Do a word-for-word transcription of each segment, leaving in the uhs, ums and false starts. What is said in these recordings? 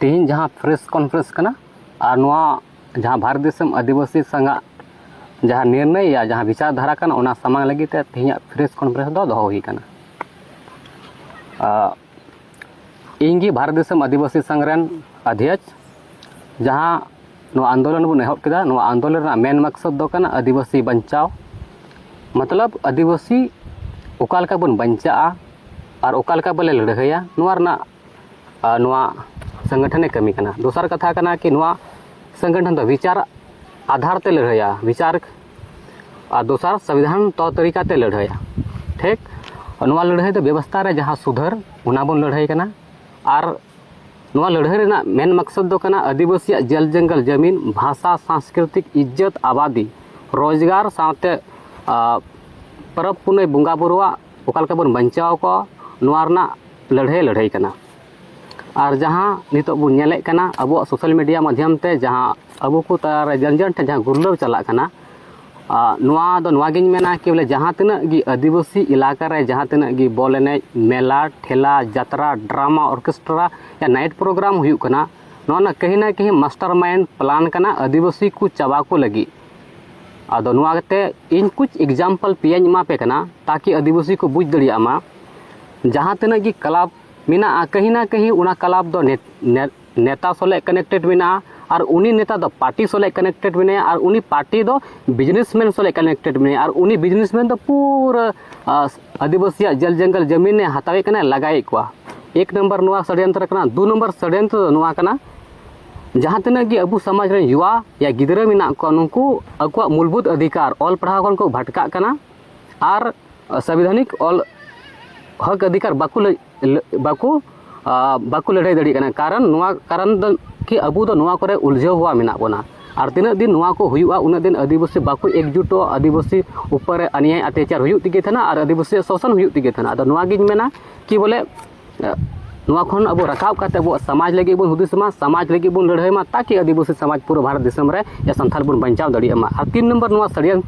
ᱛᱮᱦᱮᱧ ᱡᱟᱦᱟᱸ press conference ᱠᱟᱱᱟ, ᱟᱨ ᱱᱚᱣᱟ ᱡᱟᱦᱟᱸ ᱵᱷᱟᱨᱚᱛ ᱫᱤᱥᱚᱢ ᱟᱹᱫᱤᱵᱟᱹᱥᱤ ᱥᱟᱸᱜᱟᱜ ᱡᱟᱦᱟᱸ ᱱᱤᱨᱱᱟᱹᱭ ᱭᱟ, ᱡᱟᱦᱟᱸ ᱵᱤᱪᱟᱨ ᱫᱷᱟᱨᱟ ᱠᱟᱱᱟ, ᱚᱱᱟ ᱥᱟᱢᱟᱝ ᱞᱟᱹᱜᱤᱫ ᱛᱮ ᱛᱮᱦᱮᱧᱟᱜ ᱯᱨᱮᱥ ᱠᱚᱱᱯᱷᱟᱨᱮᱱᱥ ᱫᱚ ᱫᱚᱦᱚ ᱦᱩᱭ ᱠᱟᱱᱟ᱾ ᱟᱨ ᱤᱧ ᱜᱮ ᱵᱷᱟᱨᱚᱛ ᱫᱤᱥᱚᱢ ᱟᱹᱫᱤᱵᱟᱹᱥᱤ ᱥᱟᱝ ᱨᱮᱱ ᱚᱫᱷᱭᱚᱠᱥ, ᱡᱟᱦᱟᱸ ᱱᱚᱣᱟ ᱟᱱᱫᱳᱞᱚᱱ ᱵᱚᱱ ᱮᱦᱚᱵ ᱠᱮᱫᱟ, ᱱᱚᱣᱟ ᱟᱱᱫᱳᱞᱚᱱ ᱨᱮᱱᱟᱜ ᱢᱮᱱ ᱢᱚᱠᱥᱚᱫ ᱫᱚ ᱠᱟᱱᱟ ᱟᱹᱫᱤᱵᱟᱹᱥᱤ ᱵᱟᱧᱪᱟᱣ, ᱢᱚᱛᱞᱚᱵ ᱟᱹᱫᱤᱵᱟᱹᱥᱤ ᱚᱠᱟ ᱞᱮᱠᱟ ᱵᱚᱱ ᱵᱟᱧᱪᱟᱜᱼᱟ ᱟᱨ ᱚᱠᱟ ᱞᱮᱠᱟ ᱵᱚᱞᱮ ᱞᱟᱹᱲᱦᱟᱹᱭᱟ, ᱱᱚᱣᱟ ᱨᱮᱱᱟᱜ, ᱟᱨ ᱱᱚᱣᱟ ᱥᱚᱝᱜᱚᱴᱷᱚᱱᱮ ᱠᱟᱹᱢᱤ ᱠᱟᱱᱟ᱾ ᱫᱚᱥᱟᱨ ᱠᱟᱛᱷᱟ ᱠᱟᱱᱟ ᱠᱤ ᱱᱚᱣᱟ ᱥᱚᱝᱜᱚᱴᱷᱚᱱ ᱫᱚ ᱵᱤᱪᱟᱨ ᱟᱫᱷᱟᱨ ᱛᱮ ᱞᱟᱹᱲᱦᱟᱹᱭᱟ, ᱵᱤᱪᱟᱨ, ᱟᱨ ᱫᱚᱥᱟᱨ ᱥᱚᱝᱵᱤᱫᱷᱟᱱ ᱛᱚᱨ ᱛᱚᱨᱤᱠᱟ ᱛᱮ ᱞᱟᱹᱲᱦᱟᱹᱭᱟ᱾ ᱴᱷᱤᱠ, ᱱᱚᱣᱟ ᱞᱟᱹᱲᱦᱟᱹᱭ ᱫᱚ ᱵᱮᱵᱚᱥᱛᱷᱟ ᱨᱮ ᱡᱟᱦᱟᱸ ᱥᱩᱫᱷᱟᱹᱨ, ᱚᱱᱟ ᱵᱚᱱ ᱞᱟᱹᱲᱦᱟᱹᱭ ᱠᱟᱱᱟ᱾ ᱟᱨ ᱱᱚᱣᱟ ᱞᱟᱹᱲᱦᱟᱹᱭ ᱨᱮᱱᱟᱜ ᱢᱮᱱ ᱢᱚᱠᱥᱚᱫ ᱫᱚ ᱠᱟᱱᱟ ᱟᱹᱫᱤᱵᱟᱹᱥᱤᱭᱟᱜ ᱡᱚᱞ ᱡᱚᱝᱜᱚᱞ ᱡᱟᱹᱢᱤᱱ, ᱵᱷᱟᱥᱟ, ᱥᱟᱝᱥᱠᱨᱤᱛᱤᱠ ᱤᱡᱽᱡᱚᱛ, ᱟᱵᱟᱫᱤ, ᱨᱳᱡᱽᱜᱟᱨ ᱥᱟᱶᱛᱮ, ᱟᱨ, ᱯᱚᱨᱚᱵᱽ ᱯᱩᱱᱟᱹᱭ ᱵᱚᱸᱜᱟ ᱵᱩᱨᱩᱣᱟᱜ ᱚᱠᱟ ᱞᱮᱠᱟ ᱵᱚᱱ ᱵᱟᱧᱪᱟᱣ ᱠᱚᱣᱟ, ᱱᱚᱣᱟ ᱨᱮᱱᱟᱜ ᱞᱟᱹᱲᱦᱟᱹᱭ ᱞᱟᱹᱲᱦᱟᱹᱭ ᱠᱟᱱᱟ᱾ ᱟᱨ ᱡᱟᱦᱟᱸ ᱱᱤᱛᱚᱜ ᱵᱚᱱ ᱧᱮᱞᱮᱫ ᱠᱟᱱᱟ ᱟᱵᱚᱣᱟᱜ ᱥᱳᱥᱟᱞ ᱢᱤᱰᱤᱭᱟ ᱢᱟᱫᱽᱫᱷᱚᱢ ᱛᱮ, ᱡᱟᱦᱟᱸ ᱟᱵᱚ ᱠᱚ ᱛᱟᱞᱟᱨᱮ ᱡᱚᱱ ᱡᱚᱱ ᱴᱷᱮᱱ ᱡᱟᱦᱟᱸ ᱜᱩᱨᱞᱟᱹᱣ ᱪᱟᱞᱟᱜ ᱠᱟᱱᱟ, ᱟᱨ ᱱᱚᱣᱟ ᱫᱚ ᱱᱚᱣᱟ ᱜᱤᱧ ᱢᱮᱱᱟ ᱠᱤ ᱵᱚᱞᱮ ᱡᱟᱦᱟᱸ ᱛᱤᱱᱟᱹᱜ ᱜᱮ ᱟᱹᱫᱤᱵᱟᱹᱥᱤ ᱮᱞᱟᱠᱟ ᱨᱮ ᱡᱟᱦᱟᱸ ᱛᱤᱱᱟᱹᱜ ᱜᱮ ᱵᱚᱞ ᱮᱱᱮᱡ, ᱢᱮᱞᱟ, ᱴᱷᱮᱞᱟ, ᱡᱟᱛᱨᱟ, ᱰᱨᱟᱢᱟ, ᱚᱨᱠᱮᱥᱴᱨᱟ ᱭᱟ ᱱᱟᱭᱤᱴ ᱯᱨᱳᱜᱨᱟᱢ ᱦᱩᱭᱩᱜ ᱠᱟᱱᱟ, ᱱᱚᱣᱟ ᱨᱮᱱᱟᱜ ᱠᱟᱹᱦᱤ ᱱᱟ ᱠᱟᱹᱦᱤ ᱢᱟᱥᱴᱟᱨ ᱢᱟᱭᱤᱱᱰ ᱯᱞᱟᱱ ᱠᱟᱱᱟ ᱟᱹᱫᱤᱵᱟᱹᱥᱤ ᱠᱚ ᱪᱟᱵᱟ ᱠᱚ ᱞᱟᱹᱜᱤᱫ᱾ ᱟᱫᱚ ᱱᱚᱣᱟ ᱠᱟᱛᱮ ᱤᱧ ᱠᱩᱪ ᱮᱠᱡᱟᱢᱯᱚᱞ ᱯᱮᱭᱟᱧ ᱮᱢᱟ ᱯᱮ ᱠᱟᱱᱟ, ᱛᱟᱠᱤ ᱟᱹᱫᱤᱵᱟᱹᱥᱤ ᱠᱚ ᱵᱩᱡᱽ ᱫᱟᱲᱮᱭᱟᱜ ᱢᱟ᱾ ᱡᱟᱦᱟᱸ ᱛᱤᱱᱟᱹᱜ ᱜᱮ ᱠᱞᱟᱵᱽ ᱢᱮᱱᱟᱜᱼᱟ, ᱠᱟᱹᱦᱤ ᱱᱟ ᱠᱟᱹᱦᱤ ᱚᱱᱟ ᱠᱞᱟᱵᱽ ᱫᱚ ᱱᱮ-, ᱱᱮ-, ᱱᱮᱛᱟ ᱥᱚᱞᱮ ᱠᱟᱱᱮᱠᱴᱮᱰ ᱢᱮᱱᱟᱜᱼᱟ, ᱟᱨ ᱩᱱᱤ ᱱᱮᱛᱟ ᱫᱚ ᱯᱟᱨᱴᱤ ᱥᱚᱞᱮ ᱠᱟᱱᱮᱠᱴᱮᱰ ᱢᱮᱱᱟᱭᱟ, ᱟᱨ ᱩᱱᱤ ᱯᱟᱨᱴᱤ ᱫᱚ ᱵᱤᱡᱽᱱᱮᱥᱢᱮᱱ ᱥᱚᱞᱮ ᱠᱟᱱᱮᱠᱴᱮᱰ ᱢᱮᱱᱟᱭᱟ, ᱟᱨ ᱩᱱᱤ ᱵᱤᱡᱽᱱᱮᱥᱢᱮᱱ ᱫᱚ ᱯᱩᱨᱟᱹ, ᱟᱸ, ᱟᱹᱫᱤᱵᱟᱹᱥᱤᱭᱟᱜ ᱡᱚᱞ ᱡᱚᱝᱜᱚᱞ ᱡᱟᱹᱢᱤᱱᱮ ᱦᱟᱛᱟᱣᱮᱫ ᱠᱟᱱᱟ, ᱞᱟᱜᱟᱭᱮᱫ ᱠᱚᱣᱟ᱾ ᱮᱠ ᱱᱚᱢᱵᱚᱨ ᱱᱚᱣᱟ ᱥᱚᱲᱭᱚᱱᱛᱨᱚ ᱠᱟᱱᱟ᱾ ᱫᱩ ᱱᱚᱢᱵᱚᱨ ᱥᱚᱲᱭᱚᱱᱛᱨᱚ ᱫᱚ ᱱᱚᱣᱟ ᱠᱟᱱᱟ, ᱡᱟᱦᱟᱸ ᱛᱤᱱᱟᱹᱜ ᱜᱮ ᱟᱵᱚ ᱥᱚᱢᱟᱡᱽ ᱨᱮᱱ ᱭᱩᱣᱟ ᱭᱟ ᱜᱤᱫᱽᱨᱟᱹ ᱢᱮᱱᱟᱜ ᱠᱚᱣᱟ, ᱱᱩᱠᱩ ᱟᱠᱚᱣᱟᱜ ᱢᱩᱞᱵᱷᱩᱛ ᱚᱫᱷᱤᱠᱟᱨ ᱚᱞ ᱯᱟᱲᱦᱟᱣ ᱠᱷᱚᱱ ᱠᱚ ᱵᱷᱟᱴᱠᱟᱜ ᱠᱟᱱᱟ, ᱟᱨ ᱥᱚᱝᱵᱤᱫᱷᱟᱱᱤᱠ ᱚᱞ ᱦᱚᱠ ᱚᱫᱷᱤᱠᱟᱨ ᱵᱟᱠᱚ ᱞᱟᱹ-, ᱞᱟᱹ-, ᱵᱟᱠᱚ, ᱟ, ᱵᱟᱠᱚ ᱞᱟᱹᱲᱦᱟᱹᱭ ᱫᱟᱲᱮᱭᱟᱜ ᱠᱟᱱᱟ᱾ ᱠᱟᱨᱚᱱ ᱱᱚᱣᱟ ᱠᱟᱨᱚᱱ ᱫᱚ ᱠᱤ ᱟᱵᱚ ᱫᱚ ᱱᱚᱣᱟ ᱠᱚᱨᱮ ᱩᱞᱡᱷᱟᱹᱣ ᱦᱚᱣᱟ ᱢᱮᱱᱟᱜ ᱵᱚᱱᱟ᱾ ᱟᱨ ᱛᱤᱱᱟᱹᱜ ᱫᱤᱱ ᱱᱚᱣᱟ ᱠᱚ ᱦᱩᱭᱩᱜᱼᱟ, ᱩᱱᱟᱹᱜ ᱫᱤᱱ ᱟᱹᱫᱤᱵᱟᱹᱥᱤ ᱵᱟᱠᱚ ᱮᱠᱡᱩᱴᱚᱜᱼᱟ, ᱟᱹᱫᱤᱵᱟᱹᱥᱤ ᱩᱯᱚᱨ ᱨᱮ ᱚᱱᱭᱟᱭ ᱚᱛᱛᱟᱪᱟᱨ ᱦᱩᱭᱩᱜ ᱛᱮᱜᱮ ᱛᱟᱦᱮᱱᱟ ᱟᱨ ᱟᱹᱫᱤᱵᱟᱹᱥᱤᱭᱟᱜ ᱥᱳᱥᱚᱱ ᱦᱩᱭᱩᱜ ᱛᱮᱜᱮ ᱛᱟᱦᱮᱱᱟ᱾ ᱟᱫᱚ ᱱᱚᱣᱟ ᱜᱤᱧ ᱢᱮᱱᱟ ᱠᱤ ᱵᱚᱞᱮ, ᱮ, ᱱᱚᱣᱟ ᱠᱷᱚᱱ ᱟᱵᱚ ᱨᱟᱠᱟᱵ ᱠᱟᱛᱮ ᱟᱵᱚᱣᱟᱜ ᱥᱚᱢᱟᱡᱽ ᱞᱟᱹᱜᱤᱫ ᱵᱚᱱ ᱦᱩᱫᱤᱥ ᱢᱟ, ᱥᱚᱢᱟᱡᱽ ᱞᱟᱹᱜᱤᱫ ᱵᱚᱱ ᱞᱟᱹᱲᱦᱟᱹᱭ ᱢᱟ, ᱛᱟᱠᱤ ᱟᱹᱫᱤᱵᱟᱹᱥᱤ ᱥᱚᱢᱟᱡᱽ ᱯᱩᱨᱟᱹ ᱵᱷᱟᱨᱚᱛ ᱫᱤᱥᱚᱢ ᱨᱮ ᱭᱟ ᱥᱟᱱᱛᱟᱲ ᱵᱚᱱ ᱵᱟᱧᱪᱟᱣ ᱫᱟᱲᱮᱭᱟᱜ ᱢᱟ᱾ ᱟᱨ ᱛᱤᱱ ᱱᱚᱢᱵᱚᱨ ᱱᱚᱣᱟ ᱥᱟᱹᱲᱤᱭᱟᱹ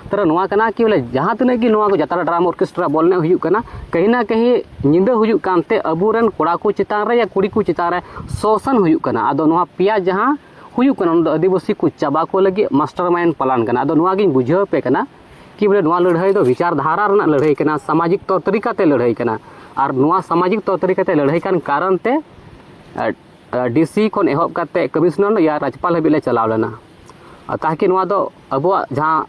ᱛᱟᱨᱟ ᱱᱚᱣᱟ ᱠᱟᱱᱟ ᱠᱤ ᱵᱚᱞᱮ ᱡᱟᱦᱟᱸ ᱛᱤᱱᱟᱹᱜ ᱜᱮ ᱱᱚᱣᱟ ᱠᱚ ᱡᱟᱛᱨᱟ ᱰᱨᱟᱢᱟ ᱚᱨᱠᱮᱥᱴᱨᱟ ᱵᱚᱞ ᱮᱱᱮᱡ ᱦᱩᱭᱩᱜ ᱠᱟᱱᱟ, ᱠᱟᱹᱦᱤ ᱱᱟ ᱠᱟᱹᱦᱤ ᱧᱤᱫᱟᱹ ᱦᱩᱭᱩᱜ ᱠᱟᱱᱛᱮ ᱟᱵᱚᱨᱮᱱ ᱠᱚᱲᱟ ᱠᱚ ᱪᱮᱛᱟᱱ ᱨᱮ ᱭᱟ ᱠᱩᱲᱤ ᱠᱚ ᱪᱮᱛᱟᱱ ᱨᱮ ᱥᱳᱥᱟᱱ ᱦᱩᱭᱩᱜ ᱠᱟᱱᱟ᱾ ᱟᱫᱚ ᱱᱚᱣᱟ ᱯᱮᱭᱟ ᱡᱟᱦᱟᱸ ᱦᱩᱭᱩᱜ ᱠᱟᱱᱟ, ᱚᱱᱟ ᱫᱚ ᱟᱹᱫᱤᱵᱟᱹᱥᱤ ᱠᱚ ᱪᱟᱵᱟ ᱠᱚ ᱞᱟᱹᱜᱤᱫ ᱢᱟᱥᱴᱟᱨ ᱢᱟᱭᱤᱱᱰ ᱯᱞᱟᱱ ᱠᱟᱱᱟ᱾ ᱟᱫᱚ ᱱᱚᱣᱟ ᱜᱤᱧ ᱵᱩᱡᱷᱟᱹᱣ ᱟᱯᱮ ᱠᱟᱱᱟ ᱠᱤ ᱵᱚᱞᱮ ᱱᱚᱣᱟ ᱞᱟᱹᱲᱦᱟᱹᱭ ᱫᱚ ᱵᱤᱪᱟᱨ ᱫᱷᱟᱨᱟ ᱨᱮᱱᱟᱜ ᱞᱟᱹᱲᱦᱟᱹᱭ ᱠᱟᱱᱟ, ᱥᱟᱢᱟᱡᱤᱠ ᱛᱚᱨ ᱛᱟᱹᱨᱤᱠᱟ ᱛᱮ ᱞᱟᱹᱲᱦᱟᱹᱭ ᱠᱟᱱᱟ᱾ ᱟᱨ ᱱᱚᱣᱟ ᱥᱟᱢᱟᱡᱤᱠ ᱛᱚᱨ ᱛᱟᱹᱨᱤᱠᱟ ᱛᱮ ᱞᱟᱹᱲᱦᱟᱹᱭ ᱠᱟᱱ ᱠᱟᱨᱚᱱ ᱛᱮ ᱰᱤ ᱥᱤ ᱠᱷᱚᱱ ᱮᱦᱚᱵ ᱠᱟᱛᱮ ᱠᱚᱢᱤᱥᱚᱱᱟᱨ ᱭᱟ ᱨᱟᱡᱽᱯᱟᱞ ᱦᱟᱹᱵᱤᱡ ᱞᱮ ᱪᱟᱞᱟᱣ ᱞᱮᱱᱟ᱾ ᱟᱨ ᱛᱟᱦᱠᱤ ᱱᱚᱣᱟ ᱫᱚ ᱟᱵᱚᱣᱟᱜ ᱡᱟᱦᱟᱸ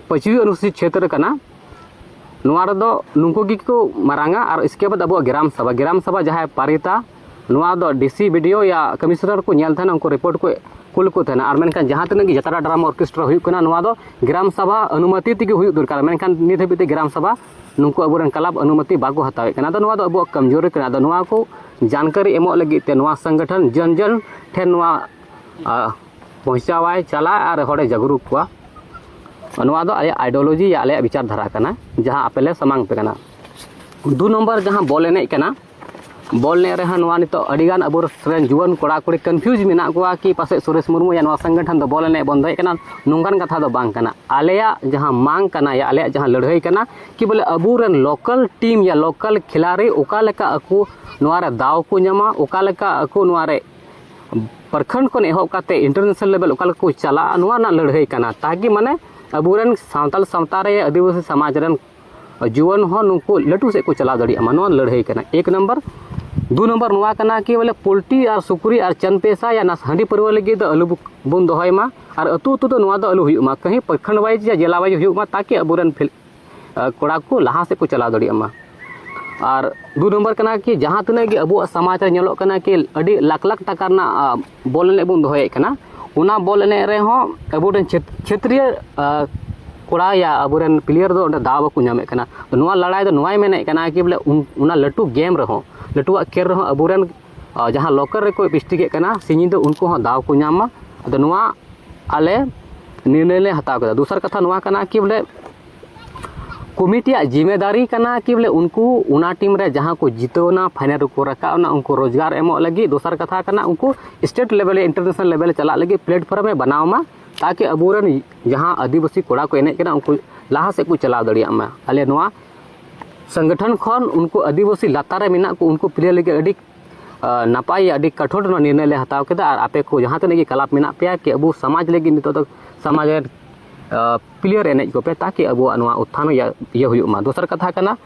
ᱯᱟᱹᱪᱷᱤᱢ ᱚᱱᱩᱥᱩᱪᱤᱛ ᱪᱷᱮᱛᱨᱚ ᱠᱟᱱᱟ, ᱱᱚᱣᱟ ᱨᱮᱫᱚ ᱱᱩᱠᱩ ᱜᱮᱠᱚ ᱢᱟᱨᱟᱝᱟ᱾ ᱟᱨ ᱤᱥᱠᱮ ᱵᱟᱫ ᱟᱵᱚᱣᱟᱜ ᱜᱨᱟᱢ ᱥᱟᱵᱷᱟ, ᱜᱨᱟᱢ ᱥᱟᱵᱷᱟ ᱡᱟᱦᱟᱸᱭ ᱯᱟᱨᱤᱛᱟ, ᱱᱚᱣᱟ ᱫᱚ ᱰᱤ ᱥᱤ, ᱵᱤ ᱰᱤ ᱳ ᱭᱟ ᱠᱚᱢᱤᱥᱚᱱᱟᱨ ᱠᱚ ᱧᱮᱞ ᱛᱟᱦᱮᱱᱟ, ᱩᱱᱠᱩ ᱨᱤᱯᱳᱨᱴ ᱠᱚ ᱠᱩᱞ ᱠᱚ ᱛᱟᱦᱮᱱᱟ᱾ ᱟᱨ ᱢᱮᱱᱠᱷᱟᱱ ᱡᱟᱦᱟᱸ ᱛᱤᱱᱟᱹᱜ ᱜᱮ ᱡᱟᱛᱨᱟ ᱰᱨᱟᱢᱟ ᱚᱨᱠᱮᱥᱴᱨᱟ ᱦᱩᱭᱩᱜ ᱠᱟᱱᱟ, ᱱᱚᱣᱟ ᱫᱚ ᱜᱨᱟᱢ ᱥᱟᱵᱷᱟ ᱚᱱᱩᱢᱚᱛᱤ ᱛᱮᱜᱮ ᱦᱩᱭᱩᱜ ᱫᱚᱨᱠᱟᱨ᱾ ᱢᱮᱱᱠᱷᱟᱱ ᱱᱤᱛ ᱦᱟᱹᱵᱤᱡ ᱛᱮ ᱜᱨᱟᱢ ᱥᱟᱵᱷᱟ ᱱᱩᱠᱩ ᱟᱵᱚᱨᱮᱱ ᱠᱞᱟᱵᱽ ᱚᱱᱩᱢᱚᱛᱤ ᱵᱟᱠᱚ ᱦᱟᱛᱟᱣᱮᱫ ᱠᱟᱱᱟ᱾ ᱟᱫᱚ ᱱᱚᱣᱟ ᱫᱚ ᱟᱵᱚᱣᱟᱜ ᱠᱚᱢᱡᱳᱨᱤ ᱠᱟᱱᱟ᱾ ᱟᱫᱚ ᱱᱚᱣᱟ ᱠᱚ ᱡᱟᱱᱠᱟᱨᱤ ᱮᱢᱚᱜ ᱞᱟᱹᱜᱤᱫ ᱛᱮ ᱱᱚᱣᱟ ᱥᱚᱝᱜᱚᱴᱷᱚᱱ ᱡᱚᱱ ᱡᱚᱱ ᱴᱷᱮᱱ ᱱᱚᱣᱟ, ᱟ, ᱯᱚᱦᱪᱟᱣᱟᱭ ᱪᱟᱞᱟᱜ ᱟᱨ ᱦᱚᱲᱮ ᱡᱟᱜᱽᱨᱩᱠ ᱠᱚᱣᱟ᱾ ᱱᱚᱣᱟ ᱫᱚ ᱟᱞᱮᱭᱟᱜ ideology ᱭᱟ ᱟᱞᱮᱭᱟᱜ ᱵᱤᱪᱟᱨ ᱫᱷᱟᱨᱟ ᱠᱟᱱᱟ, ᱡᱟᱦᱟᱸ ᱟᱯᱮ ᱞᱮ ᱥᱟᱢᱟᱝ ᱯᱮ ᱠᱟᱱᱟ᱾ ᱫᱩ ᱱᱚᱢᱵᱚᱨ ᱡᱟᱦᱟᱸ ᱵᱚᱞ ᱮᱱᱮᱡ ᱠᱟᱱᱟ, ᱵᱚᱞ ᱮᱱᱮᱡ ᱨᱮᱦᱚᱸ ᱱᱚᱣᱟ ᱱᱤᱛᱚᱜ ᱟᱹᱰᱤᱜᱟᱱ ᱟᱵᱚ ᱨᱮᱱ ᱡᱩᱣᱟᱹᱱ ᱠᱚᱲᱟ ᱠᱩᱲᱤ confuse ᱢᱮᱱᱟᱜ ᱠᱚᱣᱟ ᱠᱤ ᱯᱟᱥᱮᱡ ᱥᱩᱨᱮᱥ ᱢᱩᱨᱢᱩ ᱭᱟ ᱱᱚᱣᱟ ᱥᱚᱝᱜᱚᱴᱷᱚᱱ ᱫᱚ ᱵᱚᱞ ᱮᱱᱮᱡ ᱵᱚᱱᱫᱚᱭᱮᱫ ᱠᱟᱱᱟ᱾ ᱱᱚᱝᱠᱟᱱ ᱠᱟᱛᱷᱟ ᱫᱚ ᱵᱟᱝ ᱠᱟᱱᱟ᱾ ᱟᱞᱮᱭᱟᱜ ᱡᱟᱦᱟᱸ ᱢᱟᱝ ᱠᱟᱱᱟ ᱭᱟ ᱟᱞᱮᱭᱟᱜ ᱡᱟᱦᱟᱸ ᱞᱟᱹᱲᱦᱟᱹᱭ ᱠᱟᱱᱟ ᱠᱤ ᱵᱚᱞᱮ ᱟᱵᱚᱨᱮᱱ local team ᱭᱟ local ᱠᱷᱤᱞᱟᱲᱤ ᱚᱠᱟ ᱞᱮᱠᱟ ᱟᱠᱚ ᱱᱚᱣᱟ ᱨᱮ ᱫᱟᱣ ᱠᱚ ᱧᱟᱢᱟ, ᱚᱠᱟ ᱞᱮᱠᱟ ᱟᱠᱚ ᱱᱚᱣᱟ ᱨᱮ ᱯᱨᱚᱠᱷᱚᱸᱰ ᱠᱷᱚᱱ ᱮᱦᱚᱵ ᱠᱟᱛᱮ international level ᱚᱠᱟ ᱞᱮᱠᱟ ᱠᱚ ᱪᱟᱞᱟᱜᱼᱟ, ᱱᱚᱣᱟ ᱨᱮᱱᱟᱜ ᱞᱟᱹᱲᱦᱟᱹᱭ ᱠᱟᱱᱟ᱾ ᱛᱟᱠᱤ ᱢᱟᱱᱮ ᱟᱵᱚᱨᱮᱱ ᱥᱟᱱᱛᱟᱲ ᱥᱟᱶᱛᱟ ᱨᱮ ᱟᱹᱫᱤᱵᱟᱹᱥᱤ ᱥᱚᱢᱟᱡᱽ ᱨᱮᱱ ᱡᱩᱣᱟᱹᱱ ᱦᱚᱸ ᱱᱩᱠᱩ ᱞᱟᱹᱴᱩ ᱥᱮᱫ ᱠᱚ ᱪᱟᱞᱟᱣ ᱫᱟᱲᱮᱭᱟᱜ ᱢᱟ, ᱱᱚᱣᱟ ᱞᱟᱹᱲᱦᱟᱹᱭ ᱠᱟᱱᱟ᱾ ᱮᱠ ᱱᱚᱢᱵᱚᱨ᱾ ᱫᱩ ᱱᱚᱢᱵᱚᱨ ᱱᱚᱣᱟ ᱠᱟᱱᱟ ᱠᱤ ᱵᱚᱞᱮ ᱯᱳᱞᱴᱤ ᱟᱨ ᱥᱩᱠᱨᱤ ᱟᱨ ᱪᱟᱱ ᱯᱮᱥᱟ ᱭᱟ ᱱᱟ ᱦᱟᱺᱰᱤ ᱯᱟᱹᱨᱣᱟᱹ ᱞᱟᱹᱜᱤᱫ ᱫᱚ ᱟᱞᱚ ᱵᱚᱱ ᱫᱚᱦᱚᱭ ᱢᱟ᱾ ᱟᱨ ᱟᱹᱛᱩ ᱟᱹᱛᱩ ᱫᱚ ᱱᱚᱣᱟ ᱫᱚ ᱟᱞᱚ ᱦᱩᱭᱩᱜ ᱢᱟ, ᱠᱟᱹᱦᱤ ᱯᱨᱚᱠᱷᱚᱸᱰ wise ᱭᱟ ᱡᱮᱞᱟ wise ᱦᱩᱭᱩᱜ ᱢᱟ, ᱛᱟᱠᱤ ᱟᱵᱚᱨᱮᱱ ᱯᱷᱤᱞ ᱠᱚᱲᱟ ᱠᱚ ᱞᱟᱦᱟ ᱥᱮᱫ ᱠᱚ ᱪᱟᱞᱟᱣ ᱫᱟᱲᱮᱭᱟᱜ ᱢᱟ᱾ ᱟᱨ ᱫᱩ ᱱᱚᱢᱵᱚᱨ ᱠᱟᱱᱟ ᱠᱤ ᱡᱟᱦᱟᱸ ᱛᱤᱱᱟᱹᱜ ᱜᱮ ᱟᱵᱚᱣᱟᱜ ᱥᱚᱢᱟᱡᱽ ᱨᱮ ᱧᱮᱞᱚᱜ ᱠᱟᱱᱟ ᱠᱤ ᱟᱹᱰᱤ ᱞᱟᱠᱷ ᱞᱟᱠᱷ ᱴᱟᱠᱟ ᱨᱮᱱᱟᱜ ᱵᱚᱞ ᱮᱱᱮᱡ ᱵᱚᱱ ᱫᱚᱦᱚᱭᱮᱫ ᱠᱟᱱᱟ, ᱚᱱᱟ ᱵᱚᱞ ᱮᱱᱮᱡ ᱨᱮᱦᱚᱸ ᱟᱵᱚᱨᱮᱱ ᱪᱷᱮᱛ- ᱪᱷᱮᱛᱨᱤᱭᱟᱹ ᱠᱚᱲᱟ ᱭᱟ ᱟᱵᱚᱨᱮᱱ ᱯᱞᱮᱭᱟᱨ ᱫᱚ ᱚᱸᱰᱮ ᱫᱟᱣ ᱵᱟᱠᱚ ᱧᱟᱢᱮᱫ ᱠᱟᱱᱟ᱾ ᱛᱚ ᱱᱚᱣᱟ ᱞᱟᱲᱟᱭ ᱫᱚ ᱱᱚᱣᱟᱭ ᱢᱮᱱᱮᱫ ᱠᱟᱱᱟ ᱠᱤ ᱵᱚᱞᱮ ᱚᱱᱟ ᱞᱟᱹᱴᱩ ᱜᱮᱢ ᱨᱮᱦᱚᱸ, ᱞᱟᱹᱴᱩᱣᱟᱜ ᱠᱷᱮᱞ ᱨᱮᱦᱚᱸ ᱟᱵᱚᱨᱮᱱ ᱡᱟᱦᱟᱸ ᱞᱳᱠᱟᱞ ᱨᱮᱠᱚ ᱯᱨᱮᱠᱴᱤᱥᱮᱫ ᱠᱟᱱᱟ ᱥᱤᱧ ᱧᱤᱫᱟᱹ, ᱩᱱᱠᱩ ᱦᱚᱸ ᱫᱟᱣ ᱠᱚ ᱧᱟᱢ ᱢᱟ᱾ ᱟᱫᱚ ᱱᱚᱣᱟ ᱟᱞᱮ ᱱᱤᱨᱱᱚᱭ ᱞᱮ ᱦᱟᱛᱟᱣ ᱠᱮᱫᱟ᱾ ᱫᱚᱥᱟᱨ ᱠᱟᱛᱷᱟ ᱱᱚᱣᱟ ᱠᱟᱱᱟ ᱠᱤ ᱵᱚᱞᱮ ᱠᱚᱢᱤᱴᱤᱭᱟᱜ ᱡᱤᱢᱮᱫᱟᱨᱤ ᱠᱟᱱᱟ ᱠᱤ ᱵᱚᱞᱮ ᱩᱱᱠᱩ ᱚᱱᱟ ᱴᱤᱢ ᱨᱮ ᱡᱟᱦᱟᱸ ᱠᱚ ᱡᱤᱛᱟᱹᱣ ᱮᱱᱟ, ᱯᱷᱟᱭᱱᱮᱞ ᱨᱮᱠᱚ ᱨᱟᱠᱟᱵ ᱮᱱᱟ, ᱩᱱᱠᱩ ᱨᱳᱡᱽᱜᱟᱨ ᱮᱢᱚᱜ ᱞᱟᱹᱜᱤᱫ᱾ ᱫᱚᱥᱟᱨ ᱠᱟᱛᱷᱟ ᱠᱟᱱᱟ ᱩᱱᱠᱩ ᱥᱴᱮᱴ ᱞᱮᱵᱮᱞ ᱭᱟ ᱤᱱᱴᱟᱨᱱᱮᱥᱱᱟᱞ ᱞᱮᱵᱮᱞ ᱪᱟᱞᱟᱜ ᱞᱟᱹᱜᱤᱫ ᱯᱞᱮᱴᱯᱷᱚᱨᱢ ᱮ ᱵᱮᱱᱟᱣ ᱢᱟ᱾ ᱛᱟᱠᱤ ᱟᱵᱚᱨᱮᱱ ᱡᱟᱦᱟᱸ ᱟᱹᱫᱤᱵᱟᱹᱥᱤ ᱠᱚᱲᱟ ᱠᱚ ᱮᱱᱮᱡ ᱠᱟᱱᱟ, ᱩᱱᱠᱩ ᱞᱟᱦᱟ ᱥᱮᱫ ᱠᱚ ᱪᱟᱞᱟᱣ ᱫᱟᱲᱮᱭᱟᱜ ᱢᱟ᱾ ᱟᱞᱮ ᱱᱚᱣᱟ ᱥᱚᱝᱜᱚᱴᱷᱚᱱ ᱠᱷᱚᱱ ᱩᱱᱠᱩ ᱟᱹᱫᱤᱵᱟᱹᱥᱤ ᱞᱟᱛᱟᱨ ᱨᱮ ᱢᱮᱱᱟᱜ ᱠᱚ, ᱩᱱᱠᱩ ᱯᱞᱮᱭᱟᱨ ᱞᱟᱹᱜᱤᱫ ᱟᱹᱰᱤ ᱱᱟᱯᱟᱭ, ᱟᱹᱰᱤ ᱠᱟᱴᱷᱳᱨ ᱱᱚᱣᱟ ᱱᱤᱨᱱᱚᱭ ᱞᱮ ᱦᱟᱛᱟᱣ ᱠᱮᱫᱟ᱾ ᱟᱨ ᱟᱯᱮ ᱠᱚ ᱡᱟᱦᱟᱸ ᱛᱤᱱᱟᱹᱜ ᱜᱮ ᱠᱞᱟᱵᱽ ᱢᱮᱱᱟᱜ ᱯᱮᱭᱟ, ᱠᱤ ᱟᱵᱚ ᱥᱚᱢᱟᱡᱽ ᱞᱟᱹᱜᱤᱫ ᱱᱤᱛᱚᱜ ᱫᱚ ᱥᱚᱢᱟᱡᱽ ᱨᱮ ᱯᱞᱮᱭᱟᱨ ᱮᱱᱮᱡ ᱠᱚᱯᱮ, ᱛᱟᱠᱤ ᱟᱵᱚᱣᱟᱜ ᱱᱚᱣᱟ ᱩᱛᱛᱷᱟᱱ ᱤᱭᱟᱹ ᱦᱩᱭᱩᱜ ᱢᱟ᱾ ᱫᱚᱥᱟᱨ ᱠᱟᱛᱷᱟ ᱠᱟᱱᱟ,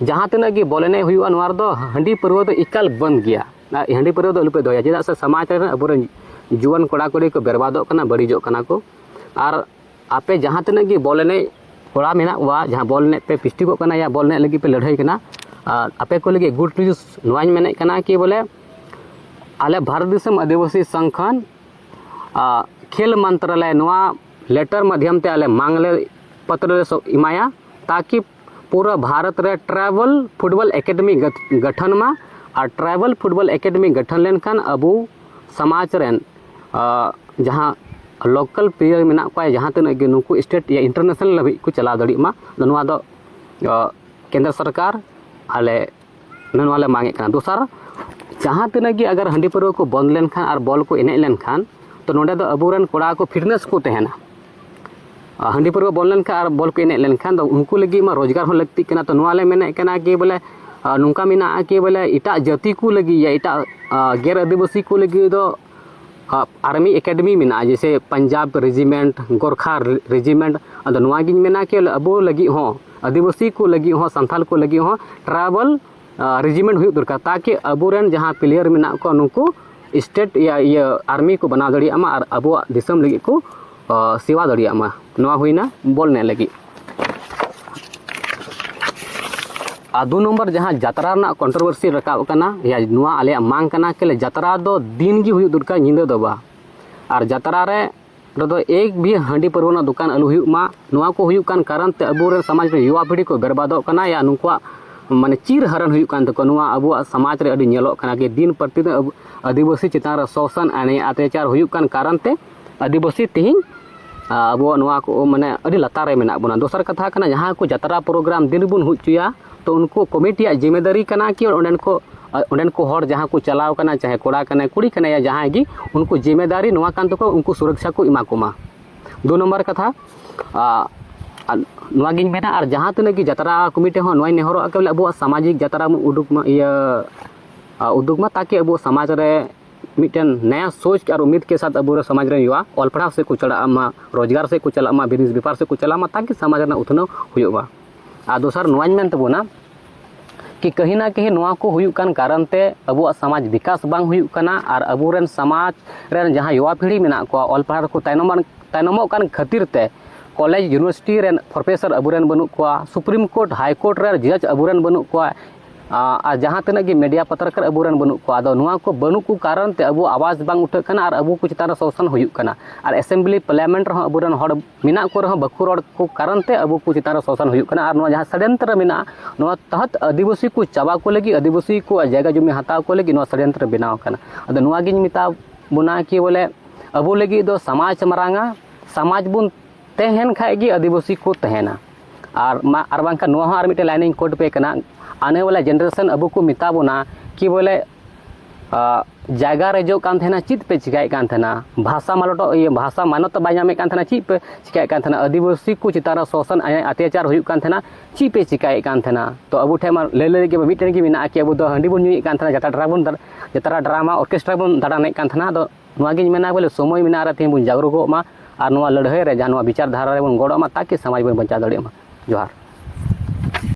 ᱡᱟᱦᱟᱸ ᱛᱤᱱᱟᱹᱜ ᱜᱮ ᱵᱚᱞ ᱮᱱᱮᱡ ᱦᱩᱭᱩᱜᱼᱟ, ᱱᱚᱣᱟ ᱨᱮᱫᱚ ᱦᱟᱺᱰᱤ ᱯᱟᱹᱨᱣᱟᱹ ᱫᱚ ᱮᱠᱟᱞ ᱵᱚᱱᱫ ᱜᱮᱭᱟ᱾ ᱦᱟᱺᱰᱤ ᱯᱟᱹᱨᱣᱟᱹ ᱫᱚ ᱟᱞᱚᱯᱮ ᱫᱚᱦᱚᱭᱟ, ᱪᱮᱫᱟᱜ ᱥᱮ ᱥᱚᱢᱟᱡᱽ ᱨᱮᱱ ᱟᱵᱚᱨᱮᱱ ᱡᱩᱣᱟᱹᱱ ᱠᱚᱲᱟ ᱠᱩᱲᱤ ᱠᱚ ᱵᱮᱨᱵᱟᱫᱚᱜ ᱠᱟᱱᱟ, ᱵᱟᱹᱲᱤᱡᱚᱜ ᱠᱟᱱᱟ ᱠᱚ᱾ ᱟᱨ ᱟᱯᱮ ᱡᱟᱦᱟᱸ ᱛᱤᱱᱟᱹᱜ ᱜᱮ ᱵᱚᱞ ᱮᱱᱮᱡ ᱠᱚᱲᱟ ᱢᱮᱱᱟᱜ ᱠᱚᱣᱟ, ᱡᱟᱦᱟᱸ ᱵᱚᱞ ᱮᱱᱮᱡ ᱯᱮ ᱯᱤᱥᱴᱤᱠᱚᱜ ᱠᱟᱱᱟ ᱭᱟ ᱵᱚᱞ ᱮᱱᱮᱡ ᱞᱟᱹᱜᱤᱫ ᱯᱮ ᱞᱟᱹᱲᱦᱟᱹᱭ ᱠᱟᱱᱟ, ᱟᱨ ᱟᱯᱮ ᱠᱚ ᱞᱟᱹᱜᱤᱫ ᱜᱩᱰ ᱱᱤᱭᱩᱡᱽ ᱱᱚᱣᱟᱧ ᱢᱮᱱᱮᱫ ᱠᱟᱱᱟ ᱠᱤ ᱵᱚᱞᱮ ᱟᱞᱮ ᱵᱷᱟᱨᱚᱛ ᱫᱤᱥᱚᱢ ᱟᱹᱫᱤᱵᱟᱹᱥᱤ ᱥᱚᱝᱜᱚᱴᱷᱚᱱ ᱠᱷᱮᱞ ᱢᱚᱱᱛᱨᱟᱞᱚᱭ ᱱᱚᱣᱟ ᱞᱮᱴᱟᱨ ᱢᱟᱫᱽᱫᱷᱚᱢ ᱛᱮ ᱟᱞᱮ ᱢᱟᱝ ᱞᱮ ᱯᱚᱛᱨᱚ ᱞᱮ ᱮᱢᱟᱭᱟ, ᱛᱟᱠᱤ ᱯᱩᱨᱟᱹ ᱵᱷᱟᱨᱚᱛ ᱨᱮ ᱴᱨᱟᱭᱵᱟᱞ ᱯᱷᱩᱴᱵᱚᱞ ᱮᱠᱟᱰᱮᱢᱤ ᱜᱚᱴᱷᱚᱱ ᱢᱟ᱾ ᱟᱨ ᱴᱨᱟᱭᱵᱟᱞ ᱯᱷᱩᱴᱵᱚᱞ ᱮᱠᱟᱰᱮᱢᱤ ᱜᱚᱴᱷᱚᱱ ᱞᱮᱱᱠᱷᱟᱱ ᱟᱵᱚ ᱥᱚᱢᱟᱡᱽ ᱨᱮᱱ ᱡᱟᱦᱟᱸ ᱞᱳᱠᱟᱞ ᱯᱞᱮᱭᱟᱨ ᱢᱮᱱᱟᱜ ᱠᱚᱣᱟ, ᱡᱟᱦᱟᱸ ᱛᱤᱱᱟᱹᱜ ᱜᱮ ᱱᱩᱠᱩ ᱥᱴᱮᱴ ᱭᱟ ᱤᱱᱴᱟᱨᱱᱮᱥᱱᱟᱞ ᱦᱟᱹᱵᱤᱡ ᱠᱚ ᱪᱟᱞᱟᱣ ᱫᱟᱲᱮᱭᱟᱜ ᱢᱟ᱾ ᱱᱚᱣᱟ ᱫᱚ ᱠᱮᱱᱫᱨᱚ ᱥᱚᱨᱠᱟᱨ ᱟᱞᱮ ᱱᱚᱣᱟ ᱞᱮ ᱢᱟᱝᱮᱫ ᱠᱟᱱᱟ᱾ ᱫᱚᱥᱟᱨ, ᱡᱟᱦᱟᱸ ᱛᱤᱱᱟᱹᱜ ᱜᱮ ᱟᱜᱟᱨ ᱦᱟᱺᱰᱤ ᱯᱟᱹᱨᱣᱟᱹ ᱠᱚ ᱵᱚᱱᱫ ᱞᱮᱱᱠᱷᱟᱱ ᱟᱨ ᱵᱚᱞ ᱠᱚ ᱮᱱᱮᱡ ᱞᱮᱱᱠᱷᱟᱱ, ᱛᱚ ᱱᱚᱰᱮ ᱫᱚ ᱟᱵᱚᱨᱮᱱ ᱠᱚᱲᱟ ᱠᱚ ᱯᱷᱤᱴᱱᱮᱥ ᱠᱚ ᱛᱟᱦᱮᱱᱟ᱾ ᱦᱟᱺᱰᱤ ᱯᱟᱹᱨᱣᱟᱹ ᱵᱚᱱᱫ ᱞᱮᱱᱠᱷᱟᱱ ᱟᱨ ᱵᱚᱞ ᱠᱚ ᱮᱱᱮᱡ ᱞᱮᱱᱠᱷᱟᱱ ᱫᱚ ᱩᱱᱠᱩ ᱞᱟᱹᱜᱤᱫ ᱢᱟ ᱨᱳᱡᱽᱜᱟᱨ ᱦᱚᱸ ᱞᱟᱹᱠᱛᱤᱜ ᱠᱟᱱᱟ᱾ ᱛᱚ ᱱᱚᱣᱟ ᱞᱮ ᱢᱮᱱᱮᱫ ᱠᱟᱱᱟ ᱠᱤ ᱵᱚᱞᱮ ᱱᱚᱝᱠᱟ ᱢᱮᱱᱟᱜᱼᱟ ᱠᱤ ᱵᱚᱞᱮ ᱮᱴᱟᱜ ᱡᱟᱹᱛᱤ ᱠᱚ ᱞᱟᱹᱜᱤᱫ ᱭᱟ ᱮᱴᱟᱜ ᱜᱮᱨ ᱟᱹᱫᱤᱵᱟᱹᱥᱤ ᱠᱚ ᱞᱟᱹᱜᱤᱫ ᱫᱚ ᱟᱨᱢᱤ ᱮᱠᱟᱰᱮᱢᱤ ᱢᱮᱱᱟᱜᱼᱟ, ᱡᱮᱭᱥᱮ ᱯᱟᱧᱡᱟᱵᱽ ᱨᱮᱡᱤᱢᱮᱱᱴ, ᱜᱳᱨᱠᱷᱟ ᱨᱮᱡᱤᱢᱮᱱᱴ᱾ ᱟᱫᱚ ᱱᱚᱣᱟ ᱜᱤᱧ ᱢᱮᱱᱟ ᱠᱤ ᱟᱵᱚ ᱞᱟᱹᱜᱤᱫ ᱦᱚᱸ, ᱟᱹᱫᱤᱵᱟᱹᱥᱤ ᱠᱚ ᱞᱟᱹᱜᱤᱫ ᱦᱚᱸ, ᱥᱟᱱᱛᱟᱞ ᱠᱚ ᱞᱟᱹᱜᱤᱫ ᱦᱚᱸ ᱴᱨᱟᱭᱵᱟᱞ ᱨᱮᱡᱤᱢᱮᱱᱴ ᱦᱩᱭᱩᱜ ᱫᱚᱨᱠᱟᱨ, ᱛᱟᱠᱤ ᱟᱵᱚᱨᱮᱱ ᱡᱟᱦᱟᱸ ᱯᱞᱮᱭᱟᱨ ᱢᱮᱱᱟᱜ ᱠᱚᱣᱟ ᱱᱩᱠᱩ ᱥᱴᱮᱴ ᱤᱭᱟᱹ ᱤᱭᱟᱹ ᱟᱨᱢᱤ ᱠᱚ ᱵᱮᱱᱟᱣ ᱫᱟᱲᱮᱭᱟᱜ ᱢᱟ ᱟᱨ ᱟᱵᱚᱣᱟᱜ ᱫᱤᱥᱚᱢ ᱞᱟᱹᱜᱤᱫ ᱠᱚ ᱥᱮᱵᱟ ᱫᱟᱲᱮᱭᱟᱜ ᱢᱟ᱾ ᱱᱚᱣᱟ ᱦᱩᱭᱱᱟ ᱵᱚᱞ ᱮᱱᱮᱡ ᱞᱟᱹᱜᱤᱫ᱾ ᱟᱨ ᱫᱩ ᱱᱚᱢᱵᱚᱨ ᱡᱟᱦᱟᱸ ᱡᱟᱛᱨᱟ ᱨᱮᱱᱟᱜ ᱠᱚᱱᱴᱨᱳᱵᱷᱟᱨᱥᱤ ᱨᱟᱠᱟᱵ ᱠᱟᱱᱟ, ᱭᱟ ᱱᱚᱣᱟ ᱟᱞᱮᱭᱟᱜ ᱢᱟᱝ ᱠᱟᱱᱟ ᱠᱤ ᱡᱟᱛᱨᱟ ᱫᱚ ᱫᱤᱱ ᱜᱮ ᱦᱩᱭᱩᱜ ᱫᱚᱨᱠᱟᱨ, ᱧᱤᱫᱟᱹ ᱫᱚ ᱵᱟᱝ᱾ ᱟᱨ ᱡᱟᱛᱨᱟ ᱨᱮ ᱨᱮᱫᱚ ᱮᱠ ᱵᱷᱤ ᱦᱟᱺᱰᱤ ᱯᱟᱹᱨᱣᱟᱹ ᱨᱮᱱᱟᱜ ᱫᱚᱠᱟᱱ ᱟᱞᱚ ᱦᱩᱭᱩᱜ ᱢᱟ᱾ ᱱᱚᱣᱟ ᱠᱚ ᱦᱩᱭᱩᱜ ᱠᱟᱱ ᱠᱟᱨᱚᱱ ᱛᱮ ᱟᱵᱚᱨᱮᱱ ᱥᱚᱢᱟᱡᱽ ᱨᱮ ᱭᱩᱣᱟ ᱯᱤᱲᱦᱤ ᱠᱚ ᱵᱮᱨᱵᱟᱫᱚᱜ ᱠᱟᱱᱟ, ᱭᱟ ᱱᱩᱠᱩᱣᱟᱜ ᱢᱟᱱᱮ ᱪᱤᱨ ᱦᱟᱨᱚᱱ ᱦᱩᱭᱩᱜ ᱠᱟᱱ ᱛᱟᱠᱚᱣᱟ᱾ ᱱᱚᱣᱟ ᱟᱵᱚᱣᱟᱜ ᱥᱚᱢᱟᱡᱽ ᱨᱮ ᱟᱹᱰᱤ ᱧᱮᱞᱚᱜ ᱠᱟᱱᱟ ᱠᱤ ᱫᱤᱱ ᱯᱨᱚᱛᱤᱫᱤᱱ ᱟᱵᱚ ᱟᱹᱫᱤᱵᱟᱹᱥᱤ ᱪᱮᱛᱟᱱ ᱨᱮ ᱥᱳᱥᱚᱱ ᱟᱱᱮ ᱚᱛᱛᱟᱪᱟᱨ ᱦᱩᱭᱩᱜ ᱠᱟᱱ ᱠᱟᱨᱚᱱ ᱛᱮ ᱟᱹᱫᱤᱵᱟᱹᱥᱤ ᱛᱮᱦᱮᱧ ᱟᱵᱚ ᱱᱚᱣᱟ ᱠᱚ ᱢᱟᱱᱮ ᱟᱹᱰᱤ ᱞᱟᱛᱟᱨ ᱨᱮ ᱢᱮᱱᱟᱜ ᱵᱚᱱᱟ᱾ ᱫᱚᱥᱟᱨ ᱠᱟᱛᱷᱟ ᱠᱟᱱᱟ, ᱡᱟᱦᱟᱸ ᱠᱚ ᱡᱟᱛᱨᱟ ᱯᱨᱳᱜᱨᱟᱢ ᱫᱤᱱ ᱵᱚᱱ ᱦᱩᱭ ᱦᱚᱪᱚᱭᱟ, ᱛᱚ ᱩᱱᱠᱩ ᱠᱚᱢᱤᱴᱤᱭᱟᱜ ᱡᱤᱢᱮᱫᱟᱨᱤ ᱠᱟᱱᱟ ᱠᱤ ᱚᱸᱰᱮᱱ ᱠᱚ ᱚᱸᱰᱮᱱ ᱠᱚ ᱦᱚᱲ ᱡᱟᱦᱟᱸ ᱠᱚ ᱪᱟᱞᱟᱣ ᱠᱟᱱᱟ, ᱪᱟᱦᱮ ᱠᱚᱲᱟ ᱠᱟᱱᱟᱭ ᱠᱩᱲᱤ ᱠᱟᱱᱟᱭ, ᱡᱟᱦᱟᱸᱭ ᱜᱮ, ᱩᱱᱠᱩ ᱡᱤᱢᱮᱫᱟᱨᱤ ᱱᱚᱣᱟ ᱠᱟᱱ ᱛᱟᱠᱚᱣᱟ ᱩᱱᱠᱩ ᱥᱩᱨᱚᱠᱪᱷᱟ ᱠᱚ ᱮᱢᱟ ᱠᱚᱢᱟ᱾ ᱫᱩ ᱱᱚᱢᱵᱚᱨ ᱠᱟᱛᱷᱟ, ᱟᱨ ᱱᱚᱣᱟ ᱜᱤᱧ ᱢᱮᱱᱟ, ᱟᱨ ᱡᱟᱦᱟᱸ ᱛᱤᱱᱟᱹᱜ ᱜᱮ ᱡᱟᱛᱨᱟ ᱠᱚᱢᱤᱴᱤ ᱦᱚᱸ ᱱᱚᱣᱟᱧ ᱱᱮᱦᱚᱨᱚᱜᱼᱟ ᱠᱤ ᱵᱚᱞᱮ ᱟᱵᱚᱣᱟᱜ ᱥᱟᱢᱟᱡᱤᱠ ᱡᱟᱛᱨᱟ ᱵᱚᱱ ᱩᱰᱩᱠ ᱢᱟ, ᱤᱭᱟᱹ ᱩᱫᱩᱜᱽ ᱢᱟ, ᱛᱟᱠᱤ ᱟᱵᱚ ᱥᱚᱢᱟᱡᱽ ᱨᱮ ᱢᱤᱫᱴᱮᱱ ᱱᱟᱭᱟ ᱥᱳᱪ ᱟᱨ ᱩᱢᱤᱫ ᱠᱮ ᱥᱟᱛ ᱟᱵᱚ ᱨᱮ ᱥᱚᱢᱟᱡᱽ ᱨᱮᱱ ᱭᱩᱣᱟ ᱚᱞ ᱯᱟᱲᱦᱟᱣ ᱥᱮᱫ ᱠᱚ ᱪᱟᱞᱟᱜ ᱢᱟ, ᱨᱳᱡᱽᱜᱟᱨ ᱥᱮᱫ ᱠᱚ ᱪᱟᱞᱟᱜ ᱢᱟ, ᱵᱤᱡᱽᱱᱮᱥ ᱵᱮᱯᱟᱨ ᱥᱮᱫ ᱠᱚ ᱪᱟᱞᱟᱜ ᱢᱟ, ᱛᱟᱠᱤ ᱥᱚᱢᱟᱡᱽ ᱨᱮᱱᱟᱜ ᱩᱛᱱᱟᱹᱣ ᱦᱩᱭᱩᱜ ᱢᱟ᱾ ᱟᱨ ᱫᱚᱥᱟᱨ ᱱᱚᱣᱟᱧ ᱢᱮᱱ ᱛᱟᱵᱚᱱᱟ ᱠᱤ ᱠᱟᱹᱦᱤ ᱱᱟ ᱠᱟᱹᱦᱤ ᱱᱚᱣᱟ ᱠᱚ ᱦᱩᱭᱩᱜ ᱠᱟᱱ ᱠᱟᱨᱚᱱ ᱛᱮ ᱟᱵᱚᱣᱟᱜ ᱥᱚᱢᱟᱡᱽ ᱵᱤᱠᱟᱥ ᱵᱟᱝ ᱦᱩᱭᱩᱜ ᱠᱟᱱᱟ ᱟᱨ ᱟᱵᱚᱨᱮᱱ ᱥᱚᱢᱟᱡᱽ ᱨᱮᱱ ᱡᱟᱦᱟᱸ ᱭᱩᱣᱟ ᱯᱤᱲᱦᱤ ᱢᱮᱱᱟᱜ ᱠᱚᱣᱟ, ᱚᱞ ᱯᱟᱲᱦᱟᱣ ᱨᱮᱠᱚ ᱛᱟᱭᱱᱚᱢ, ᱛᱟᱭᱱᱚᱢᱚᱜ ᱠᱟᱱ ᱠᱷᱟᱹᱛᱤᱨ ᱛᱮ ᱠᱚᱞᱮᱡᱽ ᱤᱭᱩᱱᱤᱵᱷᱟᱨᱥᱤᱴᱤ ᱨᱮᱱ ᱯᱨᱚᱯᱷᱮᱥᱚᱨ ᱟᱵᱚᱨᱮᱱ ᱵᱟᱹᱱᱩᱜ ᱠᱚᱣᱟ, ᱥᱩᱯᱨᱤᱢ ᱠᱳᱨᱴ, ᱦᱟᱭ ᱠᱳᱨᱴ ᱨᱮ ᱡᱟᱡᱽ ᱟᱵᱚᱨᱮᱱ ᱵᱟᱹᱱᱩᱜ ᱠᱚᱣᱟ, ᱟᱨ ᱡᱟᱦᱟᱸ ᱛᱤᱱᱟᱹᱜ ᱜᱮ ᱢᱤᱰᱤᱭᱟ ᱯᱟᱛᱨᱚᱠᱟᱨ ᱟᱵᱚᱨᱮᱱ ᱵᱟᱹᱱᱩᱜ ᱠᱚᱣᱟ᱾ ᱟᱫᱚ ᱱᱚᱣᱟ ᱠᱚ ᱵᱟᱹᱱᱩᱜ ᱠᱚ ᱠᱟᱨᱚᱱ ᱛᱮ ᱟᱵᱚ ᱟᱣᱟᱡᱽ ᱵᱟᱝ ᱩᱴᱷᱟᱹᱜ ᱠᱟᱱᱟ ᱟᱨ ᱟᱵᱚ ᱠᱚ ᱪᱮᱛᱟᱱ ᱨᱮ ᱥᱳᱥᱟᱱ ᱦᱩᱭᱩᱜ ᱠᱟᱱᱟ᱾ ᱟᱨ ᱮᱥᱮᱢᱵᱞᱤ ᱯᱟᱨᱞᱟᱢᱮᱱᱴ ᱨᱮᱦᱚᱸ ᱟᱵᱚᱨᱮᱱ ᱦᱚᱲ ᱢᱮᱱᱟᱜ ᱠᱚ ᱨᱮᱦᱚᱸ ᱵᱟᱠᱚ ᱨᱚᱲ ᱠᱚ ᱠᱟᱨᱚᱱ ᱛᱮ ᱟᱵᱚ ᱠᱚ ᱪᱮᱛᱟᱱ ᱨᱮ ᱥᱳᱥᱟᱱ ᱦᱩᱭᱩᱜ ᱠᱟᱱᱟ᱾ ᱟᱨ ᱱᱚᱣᱟ ᱡᱟᱦᱟᱸ ᱥᱟᱰᱮᱱᱛᱨᱚ ᱢᱮᱱᱟᱜᱼᱟ, ᱱᱚᱣᱟ ᱛᱟᱦᱟᱛ ᱟᱹᱫᱤᱵᱟᱹᱥᱤ ᱠᱚ ᱪᱟᱵᱟ ᱠᱚ ᱞᱟᱹᱜᱤᱫ, ᱟᱹᱫᱤᱵᱟᱹᱥᱤ ᱠᱚᱣᱟᱜ ᱡᱟᱭᱜᱟ ᱡᱚᱢᱤ ᱦᱟᱛᱟᱣ ᱠᱚ ᱞᱟᱹᱜᱤᱫ ᱱᱚᱣᱟ ᱥᱟᱰᱮᱱᱛᱨᱚ ᱵᱮᱱᱟᱣ ᱟᱠᱟᱱᱟ᱾ ᱟᱫᱚ ᱱᱚᱣᱟ ᱜᱤᱧ ᱢᱮᱛᱟ ᱵᱚᱱᱟ ᱠᱤ ᱵᱚᱞᱮ ᱟᱵᱚ ᱞᱟᱹᱜᱤᱫ ᱫᱚ ᱥᱚᱢᱟᱡᱽ ᱢᱟᱨᱟᱝᱟ, ᱥᱚᱢᱟᱡᱽ ᱵᱚᱱ ᱛᱟᱦᱮᱱ ᱠᱷᱟᱡ ᱜᱮ ᱟᱹᱫᱤᱵᱟᱹᱥᱤ ᱠᱚ ᱛᱟᱦᱮᱱᱟ᱾ ᱟᱨ ᱢᱟ, ᱟᱨ ᱵᱟᱝᱠᱷᱟᱱ ᱱᱚᱣᱟ ᱦᱚᱸ ᱟᱨ ᱢᱤᱫᱴᱮᱱ ᱞᱟᱭᱤᱱ ᱤᱧ ᱠᱳᱴ ᱯᱮ ᱠᱟᱱᱟ, ᱟᱱᱮ ᱣᱟᱞᱟ ᱡᱮᱱᱟᱨᱮᱥᱚᱱ ᱟᱵᱚ ᱠᱚ ᱢᱮᱛᱟ ᱵᱚᱱᱟ ᱠᱤ ᱵᱚᱞᱮ ᱟᱜ, ᱡᱟᱭᱜᱟ ᱨᱮᱡᱚᱜ ᱠᱟᱱ ᱛᱟᱦᱮᱱᱟ, ᱪᱮᱫ ᱯᱮ ᱪᱤᱠᱟᱭᱮᱫ ᱠᱟᱱ ᱛᱟᱦᱮᱱᱟ? ᱵᱷᱟᱥᱟ ᱢᱟᱞᱚᱴᱚᱜ, ᱤᱭᱟᱹ, ᱵᱷᱟᱥᱟ ᱢᱟᱱᱚᱛ ᱵᱟᱭ ᱧᱟᱢᱮᱫ ᱠᱟᱱ ᱛᱟᱦᱮᱱᱟ, ᱪᱮᱫ ᱯᱮ ᱪᱤᱠᱟᱭᱮᱫ ᱠᱟᱱ ᱛᱟᱦᱮᱱᱟ? ᱟᱹᱫᱤᱵᱟᱹᱥᱤ ᱠᱚ ᱪᱮᱛᱟᱱ ᱨᱮ ᱥᱳᱥᱚᱱ, ᱚᱛᱛᱟᱪᱟᱨ ᱦᱩᱭᱩᱜ ᱠᱟᱱ ᱛᱟᱦᱮᱱᱟ, ᱪᱮᱫ ᱯᱮ ᱪᱤᱠᱟᱭᱮᱫ ᱠᱟᱱ ᱛᱟᱦᱮᱱᱟ? ᱛᱚ ᱟᱵᱚ ᱴᱷᱮᱱ ᱢᱟ ᱞᱟᱹᱭ ᱞᱟᱹᱭ ᱜᱮ ᱢᱤᱫᱴᱮᱱ ᱜᱮ ᱢᱮᱱᱟᱜᱼᱟ ᱠᱤ ᱟᱵᱚ ᱫᱚ ᱦᱟᱺᱰᱤ ᱵᱚᱱ ᱧᱩᱭᱮᱫ ᱠᱟᱱ ᱛᱟᱦᱮᱱᱟ, ᱡᱟᱛᱨᱟ ᱰᱨᱟᱢᱟ ᱵᱚᱱ, ᱡᱟᱛᱨᱟ ᱰᱨᱟᱢᱟ ᱚᱨᱠᱮᱥᱴᱨᱟ ᱵᱚᱱ ᱫᱟᱬᱟᱱᱮᱫ ᱠᱟᱱ ᱛᱟᱦᱮᱱᱟ᱾ ᱟᱫᱚ ᱱᱚᱣᱟ ᱜᱤᱧ ᱢᱮᱱᱟ ᱵᱚᱞᱮ ᱥᱚᱢᱚᱭ ᱢᱮᱱᱟᱜ ᱨᱮ ᱛᱮᱦᱮᱧ ᱵᱚᱱ ᱡᱟᱜᱽᱨᱚᱜᱚᱜ ᱢᱟ ᱟᱨ ᱱᱚᱣᱟ ᱞᱟᱹᱲᱦᱟᱹᱭ ᱨᱮ ᱡᱟᱦᱟᱸ ᱱᱚᱣᱟ ᱵᱤᱪᱟᱨ ᱫᱷᱟᱨᱟ ᱨᱮᱵᱚᱱ ᱜᱚᱲᱚᱜ ᱢᱟ, ᱛᱟᱠᱤ ᱥᱚᱢᱟᱡᱽ ᱵᱚᱱ ᱵᱟᱧᱪᱟᱣ ᱫᱟᱲᱮᱭᱟᱜ ᱢᱟ᱾ ᱡᱚᱦᱟᱨ᱾